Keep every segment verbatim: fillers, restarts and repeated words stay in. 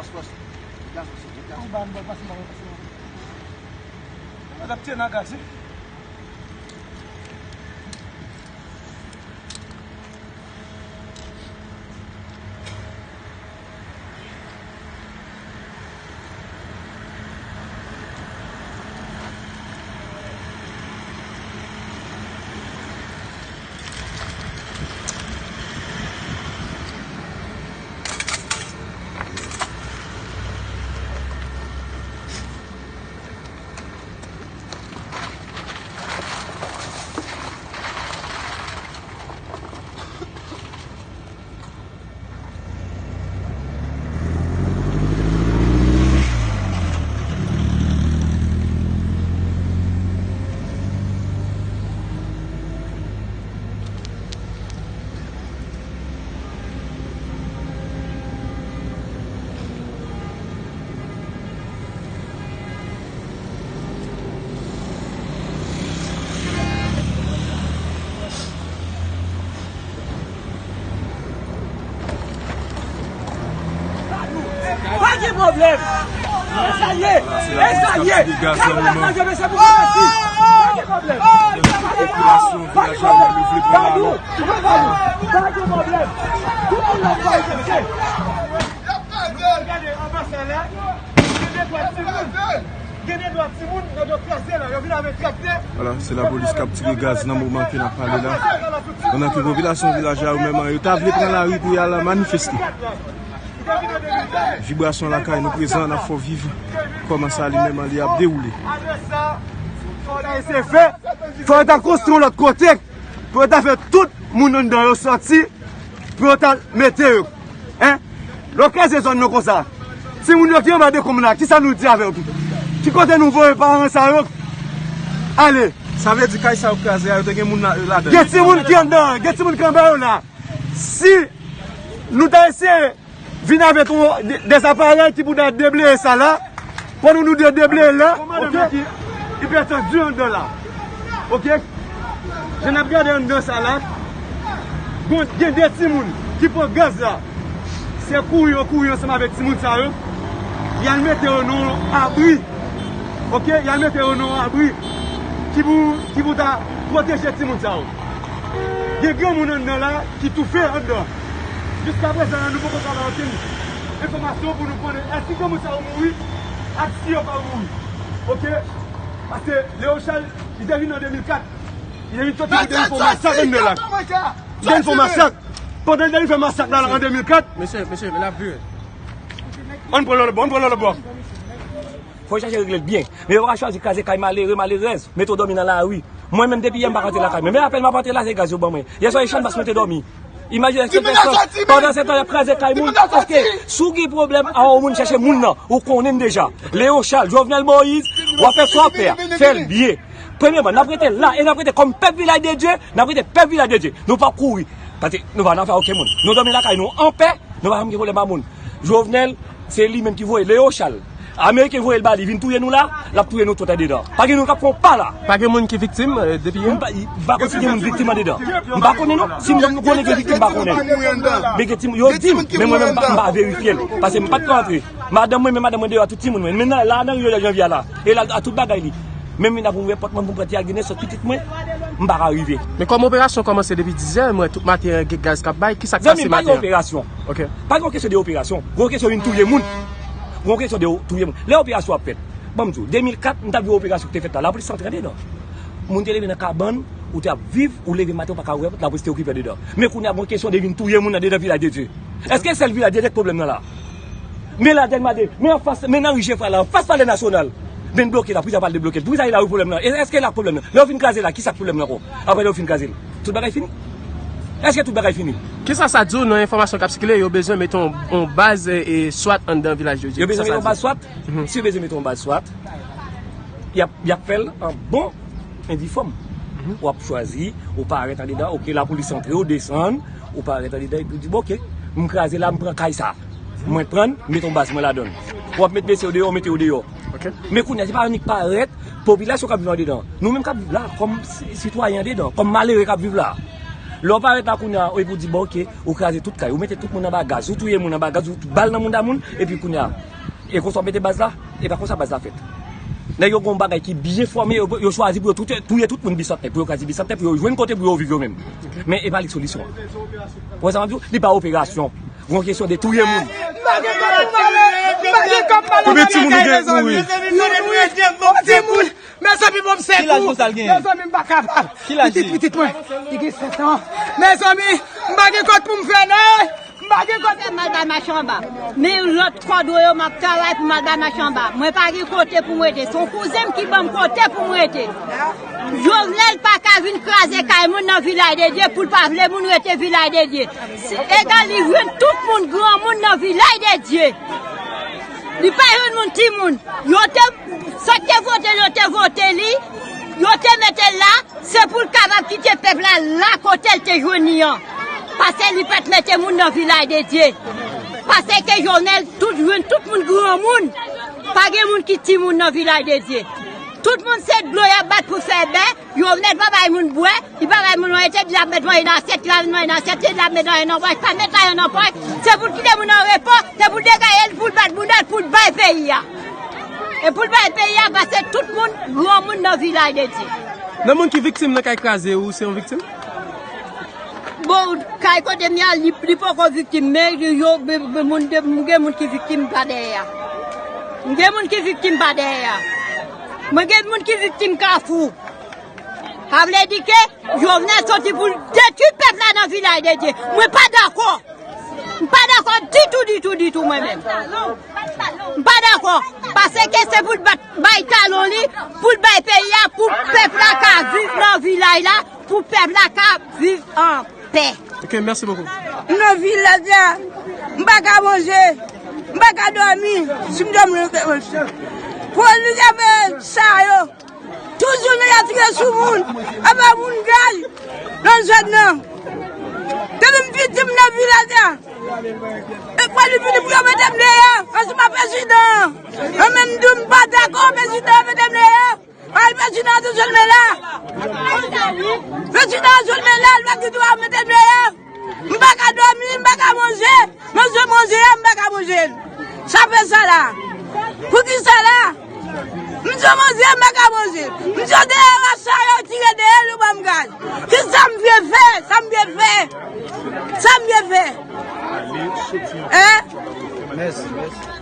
Pòs, pòs. Gaz, pòs, gaz. Ou ba m bò, pase m ba mwen, pase m ba mwen. Mwen t ap tiye nan gaz, wi. Pa gen pwoblèm. E sa ye. E sa ye. Sa vle manje, mesye, pou mwen mèsi. Pa gen pwoblèm. Popilasyon vilaj la menm, yo vle pran lari. Pa gen pwoblèm. Tout moun la pral teste. Gade anba sa la. Gen de dwa timoun. Gen de dwa timoun nan do kraze la. Yo vin avèk trakte. Vwala, se lapolis k ap tire gaz nan moman ke n ap pale la. Pandan ke popilasyon vilaj la, yo menm, yo ta vle pran lari pou y al manifeste. Vibrasyon lakay nou prezan, n ap fè w viv kòman sa li menm li ap dewoule. Fò yo ta eseye fè, fò yo ta konstwi yon lòt kote, pou yo ta fè tout moun anndan yo sòti, pou yo ta mete yo. Hein? Lè w kraze zòn nan konsa, timoun yo ki anba dekonm la, kisa nou di avè yo? Ki kote nou voye paran sa yo ale? Sa vle di kay sa yo kraze a, yo te gen moun la, ladan yo. Gen timoun ki anndan, gen timoun ki anba yo la. Si nou ta eseye vin avèk yon de, de aparèy ki pou ta debleye sa la, pandan nou de, debleye la, oke? Ipètansi anndan la. Oke? Jan n ap gade anndan sa la, bon, gen de timoun ki pran gaz la. Se kouri yo kouri ansanm avèk timoun sa yo. Y al mete yo nan yon abri. Oke? Y al mete yo nan yon abri ki pou, ki pou ta pwoteje timoun sa yo. Gen granmoun anndan la ki toufe anndan. Jiskaprezan la, nou poko ka bay okenn enfòmasyon pou nou konnen èske granmoun sa yo mouri ak si yo pa mouri. Oke? Paske Leo Charles, li te vin an de mil kat. Li te vin soti pou te vin fè masak anndan la. Li te vin fè masak. Pandan li te vin fè masak la an de mil kat. Mesye, mesye, men n ap vire. Ann pran lòt bò, ann pran lòt bò. Fò yo chache regle l byen. Men yo pa ka chwazi kraze kay malere, malerèz, mete w dòmi nan lari. Mwen menm depi yè m pa ka antre lakay mwen. Men apèn m ap antre la, se gaz yo ban mwen. Yè swa e chanm bas mwen te dòmi. Imajine se pèsòn. Pandan se tan y ap kraze kay moun. Paske si w gen pwoblèm a yon moun, chèche moun nan. Ou konnen l deja. Leo Charles, Jovenel Moïse, w ap fè sa w ap fè a. Fè l byen. Premyèman, n ap rete la e n ap rete kòm pèp Vilaj de Dye, n ap rete pèp Vilaj de Dye. Nou p ap kouri. Paske nou pa nan afè okenn moun. Nou dòmi lakay nou anpè. Nou pa janm gen pwoblèm ak moun. Jovenel, se li menm ki voye Leo Charles. Ameriken voye l ba li vin touye nou la, l ap touye nou tout andedan. Pa gen nou k ap fè yon pa la. Pa gen moun ki viktim, eh, depi yè? M pa, m pa konn si gen moun viktim andedan. M pa konnen non. Si m konnen gen viktim, m pa konnen. Men gen timoun, yo di m, men mwen menm m pa, m pa verifye l. Paske m pa t ka antre. Madanm mwen, men madanm mwen deyò a tout timoun mwen. Men nan, la nan Rio de Janeiro la. E la a tout bagay li. Menm vin ap ouvè pòt mwen pou m pran ti al gen nesans pitit mwen, m pa ka rive. Men kòm operasyon kòmanse depi dizè, m wè tout maten an gen gaz k ap bay, kisa k pase maten an? Zanmi m, pa gen operasyon. Ok. Pa gen kesyon de operasyon. Gen kesyon vin touye moun. Gen kesyon de touye moun. Lè operasyon ap fèt, ban m di w, de mil kat, m t ap di w operasyon ki te fèt la, lapolis te antre andedan. Moun te leve nan kabann, ou te ap viv, ou leve maten, ou pa ka ouvè pòt, lapolis te okipe andedan. Men kounye a, gen kesyon de vin touye moun andedan Vilaj de Dye. Èske sèl Vilaj de Dye k pwoblèm nan la? Men la Dèlma de, men anfas, men nan ri Jefra la, anfas Palè Nasyonal. Men n bloke la, poukisa pa al debloke l? Poukisa e la wi pwoblèm nan? E, èske la pwoblèm nan? Lè yo fin kraze la, kisa k pwoblèm nan ankò? Apre lè yo fin kraze l, tout bagay fini? Èske tout bagay fini? Kisa sa di w nan enfòmasyon k ap sikile, yo bezwen mete yon, yon baz, e, e, swat anndan Vilaj de Dye? Yo bezwen mete yon baz swat? Mhm. Si yo bezwen mete yon baz swat, y ap, y ap fè l an bon enivòm. Mhm. W ap chwazi, ou parèt andedan, oke, lapolis antre, ou desann, ou parèt andedan, epi ou di, "Bon, oke, m kraze la, m pran kay sa. Mwen pran l, m mete yon baz mwen ladan l." W ap met mesye yo deyò, ou mete yo deyò. Ok. Men kounye a, se pa annik parèt, popilasyon k ap viv andedan. Nou menm k ap viv la, kòm si-, sitwayen andedan, kòm malere k ap viv la. Lè w parèt la kounye a, epi w di, bon, oke, ou kraze tout kay, ou mete tout moun anba gaz, ou touye moun anba gaz, ou bal nan moun da moun, epi kounye a, e konsa w mete baz la, e pa konsa baz la fèt. Nèg yo gen yon bagay ki byen fòme, yo, yo chwazi pou yo tout, touye tout moun Bisantnè, pou yo kraze Bisantnè, pou yo jwenn kote pou yo viv yo menm. Men e pa li solisyon an. Ou wè sa m ap di w? Li pa operasyon. Yon kesyon de touye moun. M pa gen kòb m ale, m pa gen kòb m ale nan lakay, mezanmi. Yon nwi, yon timoun. Mezanmi, bon, m sekou. Ki laj Gonzal genyen? Mezanmi, m pa kapab. Ki laj li? Pitit, pitit mwen, li gen sèt an. Mezanmi, m pa gen kòb pou m fè, non. M pa gen kòb pou m fè. M al bay machanba. Men lòt kòdwe yo, m ap travay pou m al bay machanba. Mwen pa gen kote pou m rete. Se yon kouzen m ki ban m kote pou m rete. Jovenel pa ka vin kraze kay moun nan Vilaj de Dye pou l pa vle moun rete Vilaj de Dye. Se egal, li jwenn tout moun, granmoun nan Vilaj de Dye. Li pa jwenn moun, timoun. Yo te, sa k te vote l, yo te vote li, yo te mete l la, se pou l kapab kite pèp la la kote l te jwenn li an. Paske li pa t mete moun nan Vilaj de Dye. Paske Jovenel tout jwenn tout moun granmoun. Pa gen moun ki timoun nan Vilaj de Dye. Tout moun se dlo y ap bat pou fè bè. Jovenel pa bay moun bwè, li pa bay moun manje, li ap met manje nan asyèt, li ap met manje nan asyèt, li ap met manje nan pòch, pa met lajan nan pòch. Se pou l kite moun an repo, se pou l degaje l, pou l bat bounda l, pou l bay peyi a. E pou l bay peyi a, paske tout moun, granmoun nan Vilaj de Dye. Nan moun ki viktim nan kay kraze, ou se yon viktim? Bon, kay kote m ye a, li, li poko viktim, men yo, be- be- moun de- m gen moun ki viktim pa dèyè a. M gen moun ki viktim pa dèyè a. Mwen gen moun ki viktim Kafou. Sa vle di ke Jovenel soti pou l detwi pèp la nan Vilaj de Dye. Mwen pa dakò. M pa dakò ditou, ditou, ditou, mwen menm. M pa dakò. Paske se pou l bat, bay talon li, pou l bay peyi a, pou pèp la ka viv nan vilaj la, pou pèp la ka viv an pè. Ok, merci beaucoup. M nan vilaj la, m pa ka manje, m pa ka dòmi, si m dòmi, m ka manje. Pou li leve sa yo, tout jounen y ap tire sou moun, ap ba moun gaz nan zòn nan. Depi m piti, m nan vilaj la. E pou li fini pou yo mete m deyò, paske m pa prezidan. Mwen menm, m di w, m pa dakò prezidan mete m deyò. Ay, prezidan an toujou l men la. Prezidan an toujou l men la, l pa gen dwa mete m deyò. M pa ka dòmi, m pa ka manje. Manje, manje a, m pa ka manje l. Sa fè sa la? Poukisa la? M di w manje, m pa ka manje. M di w deyò a sa yo tire deyò, yo ban m gaz. Kisa m vle fè? Sa m vle fè? Sa m vle fè? Hein? Mèsi, mèsi.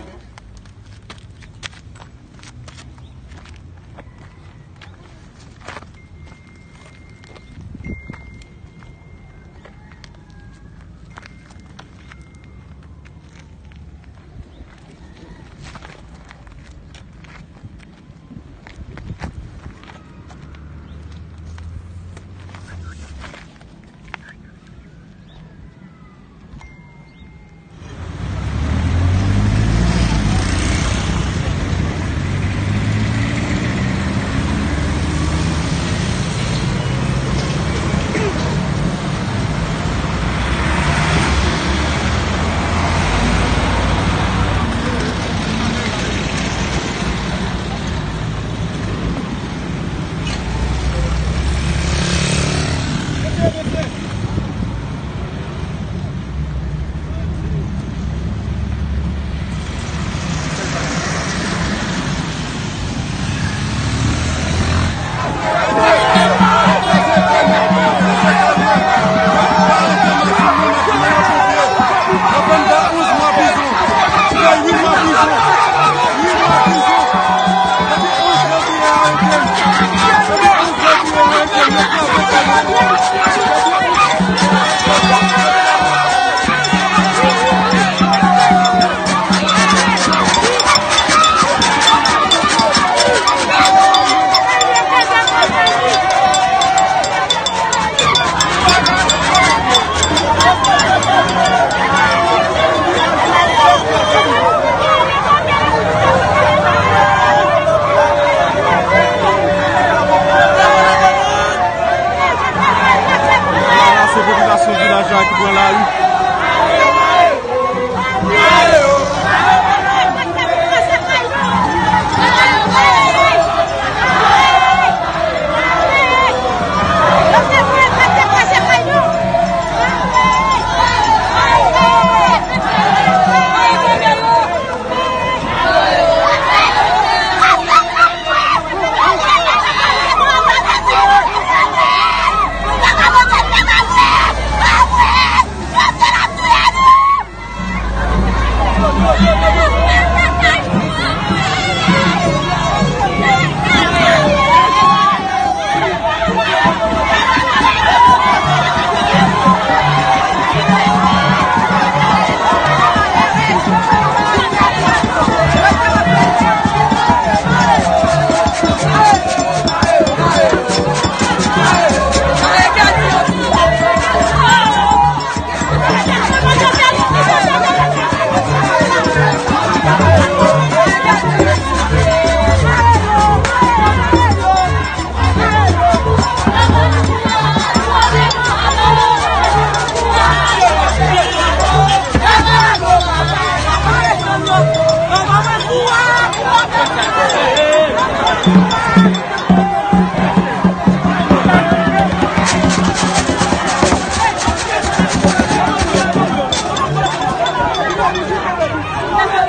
Lè m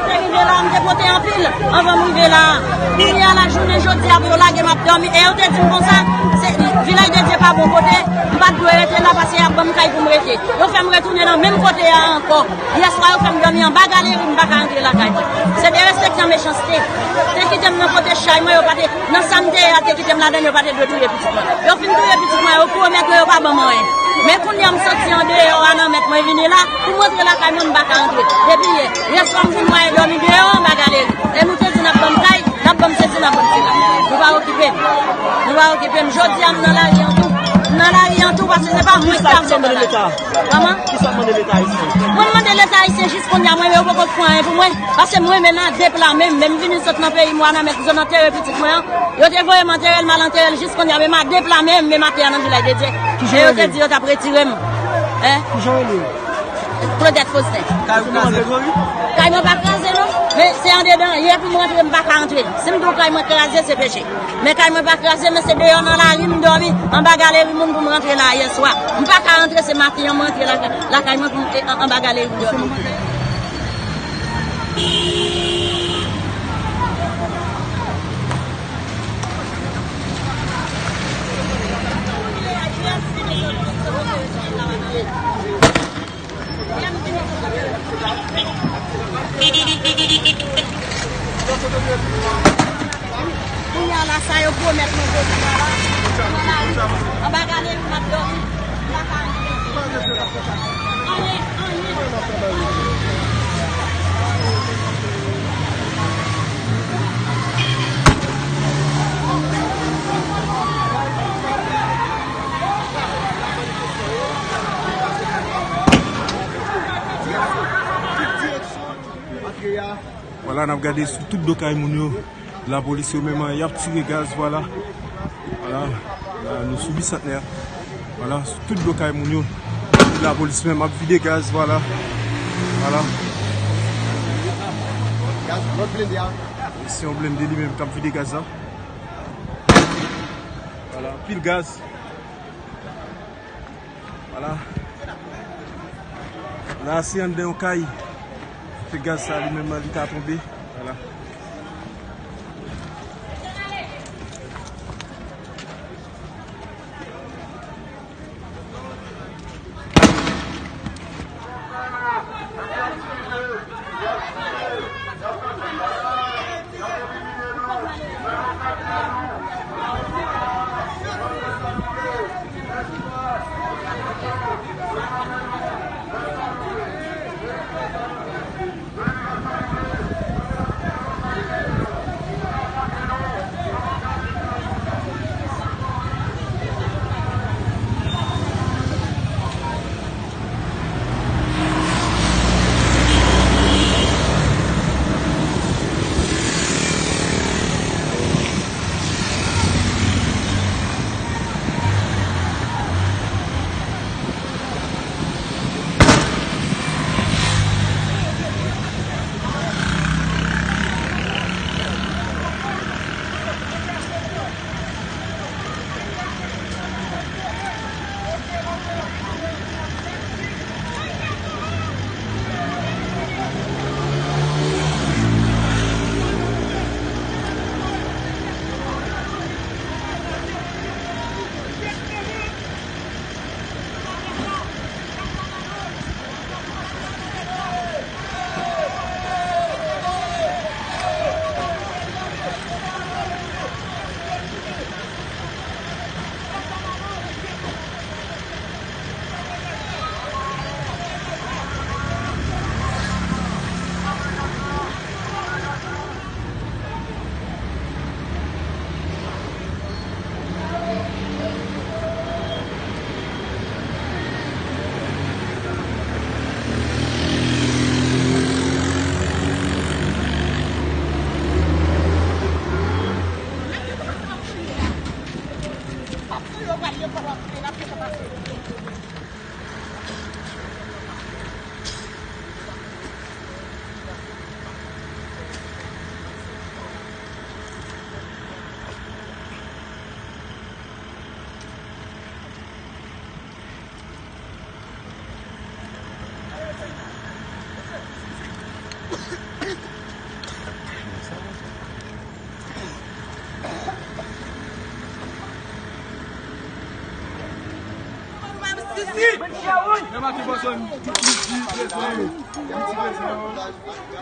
te rive la, m te pote anpil anvan m rive la. Kounye a la, jounen jodi a, pou yo lage m ap dòmi. E yo te di m konsa, se, Vilaj de Dye pa bon kote, m pa t dwe rete la, paske y ap ban m kay pou m rete. Yo fè m retounen nan menm kote a ankò. Yè swa, yo fè m dòmi anba galeri, m pa ka antre lakay mwen. Se derespektan, mechanste. Te kite m nan kote chay mwen, yo pa te, nan sa m te ye a, te kite m ladann, yo pa te dwe touye pitit mwen. Yo fin touye pitit mwen, yo pwomèt mwen yo pa ban m anyen. Men kounye a, m soti andeyò a nan mèt mwen vini la, pou m rantre lakay mwen, m pa ka antre. Depi yè, yè swa, m vin mwayen dòmi deyò anba galeri. E nou te di n ap ban m kay, n ap ban m sesi, n ap ban m sela. Nou pa okipe m. Nou pa okipe m. Jodi a, m nan lari an tou. M nan lari an tou, paske se pa mwen ki ap sot nan lari. Kòman? Kisa w mande Leta ayisyen? Mwen mande Leta ayisyen jis kounye a, mwen, men yo poko fè anyen pou mwen. Paske mwen menm a deplame m, menm vini sot nan peyi m, Wanament, pou zòn antere pitit mwen an. Yo te voye m antere l, m al antere l jis kounye a, men m a deplame m, men m atè a nan Vilaj de Dye. Kijan yo rele? E yo te di yo t ap retire m. Hein? Kijan rele? Claudette Faustin. Kay ou kraze? Kay mwen pa kraze, non. Men se andedan. Yè pou m rantre, m pa ka rantre. Si m di w kay mwen kraze, se peche. Men kay mwen pa kraze, men se deyò nan lari m dòmi, anba galeri moun pou m rantre la yè swa. M pa ka rantre, se maten an m rantre lakay, lakay mwen pou m, e, an, anba galeri m dòmi. Kounye a la, sa yo pwomèt mwen jodi a la, anba galeri m ap dòmi, m pa ka anyen. Anyen, anyen. Vwala, n ap gade sou tout do kay moun yo. Lapolis yo menm, y ap tire gaz, vwala. Vwala, la, nou sou Bisantnè. Vwala, sou tout do kay moun yo. Lapolis menm ap vide gaz, vwala. Vwala. Gaz, lòt blende a. Se yon blende li menm k ap vide gaz la. Vwala, anpil gaz. Vwala. La, se anndan yon kay. Kote gaz sa li menm li ta tonbe. Vwala.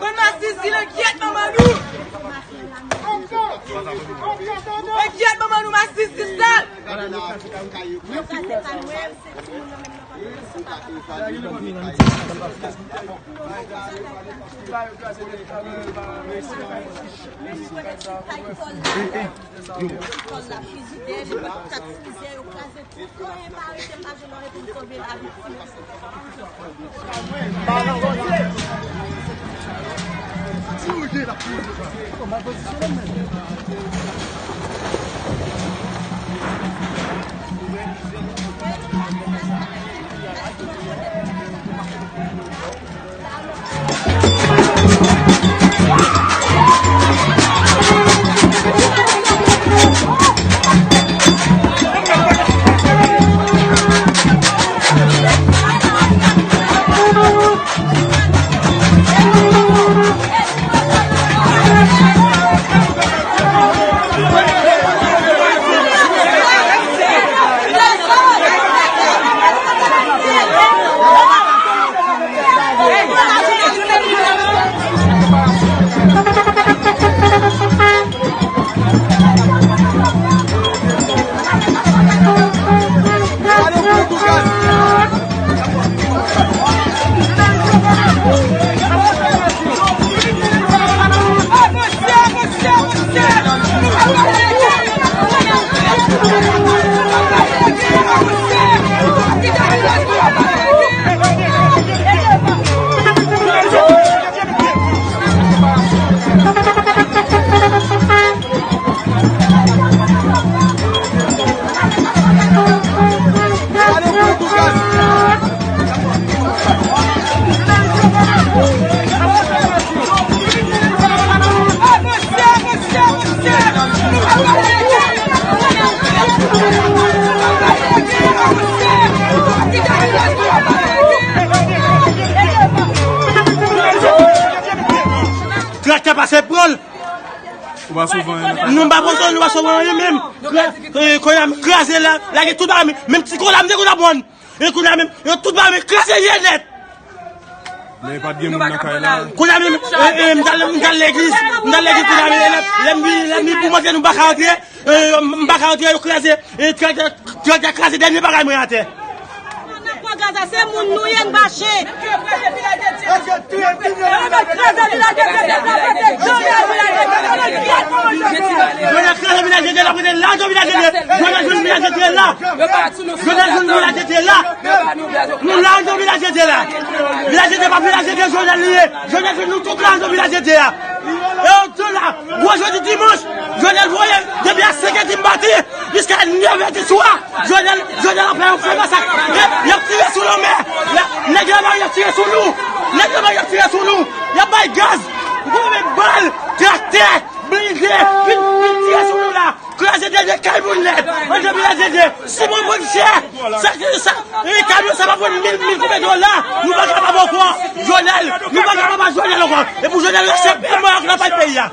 Bann masisi, langyèt manman nou! Langyèt manman nou, masisi sal! Traktè pase pran l. Ou pa sove anyen nan kay la. Nou pa sove, nou pa sove anyen menm. Kra-, eh, kounye a m kraze la, lage tout bagay, menm ti kola m te konn ap vann. E kounye a menm, yo tout bagay m kraze yè nèt. Men pa t gen moun nan kay la. Kounye a menm, eh, eh, m t al, m t al legliz, m t al legliz kounye a menm, lè, lè m vini, lè m vini pou m antre, nou pa ka antre, eh, m pa ka antre, yo kraze, eh, traktè, traktè kraze dènye bagay mwen atè. Nan Pwagaz la, se moun nou ye, n mache. Yo kraze vilaj Dye, yo kraze vilaj Dye, yo kraze vilaj Dye, yo kraze vilaj Dye, yo kraze vilaj Dye, yo kraze vilaj Dye la. Yo pa sou nou. Yo kraze vilaj Dye la. Nou la anndan vilaj Dye la. Vilaj Dye pa vilaj Dye, Jovenel li ye. Jovenel fè nou tout la anndan vilaj Dye a. E yo tout la. Gwo jodi dimanch, Jovenel voye depi a senk è di maten jiska nèf è di swa. Jovenel, Jovenel ap fè yon fè masak. Y ap, y ap tire sou lanmè. Y ap, nèg lanmè y ap tire sou nou. Nèg lanmè y ap tire sou nou. Y ap bay gaz. Gwo men bal, traktè, blende, vin, vin tire sou nou la. Kraze dènye kay moun nèt. Anndan vilaj Dye. Si moun moun chè. Sa ki sa? E kamyon sa pa pran mil, mil konbyen dola. Nou pa kapab ankò. Jovenel, nou pa kapab ak Jovenel ankò. E pou Jovenel rete pèmò ak nan pay peyi a.